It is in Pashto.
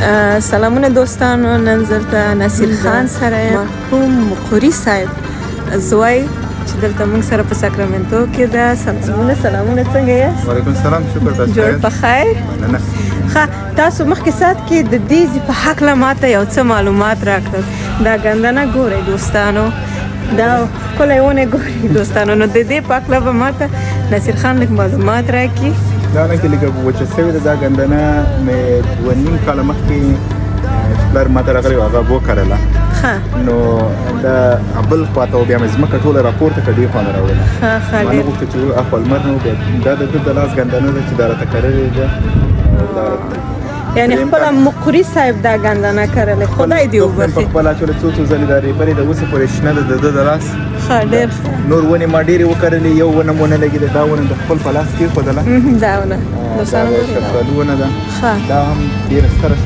سلامونه دوستانو، نن زلته نصیر خان سره یم، مرحوم مقری صاحب زوی چې دلته موږ سره په ساکرامنتو کې ده. سلامونه سلامونه، څنګه یاست؟ وعلیکم السلام، شکر، تاسو جوړ په خیر؟ مننه. ښه، تاسو مخکې ساعت کې د دې ځای په هکله ماته یو څه معلومات راکړل. دا ګندنه ګورئ دوستانو، دا ښکلی ونې ګورئ دوستانو. نو د دې په هکله به ماته نصیر خان لږ معلومات راکړي. دا نه کې لږه وچه شوې ده. دا ګندنه مې 2.5 کاله مخکې چې پلار ماته راغلی و، هغه وکرله. نو دا بل خواته بیا مې ځمکه ټوله راپورته کړه، دې خوا مې راوړله. ښه ښه ما نه ډېر غوښتل چې اخوا لمر نه و. بیا دا د ده د لاس ګندنه ده چې دا راته کرلې ده او دا یعنی دریم خپله کال. مقری صاحب دا ګندنه کرلې، خدای دې تخم په وبخښي. خپله اچولی، څو څو ځلې دا ریبلې ده، اوسه پورې شنه ده د ده د لاس. ښه، ډېر ښه. نور ونې ما ډېرې وکرلې، یو ونه مو نه لګېده. دا ونه د خپل په لاس کېښودله. دا ونه دا دوستانو د ګورئ. شفتالو ونه ده. ښه. دا هم ډېره ستره شوه.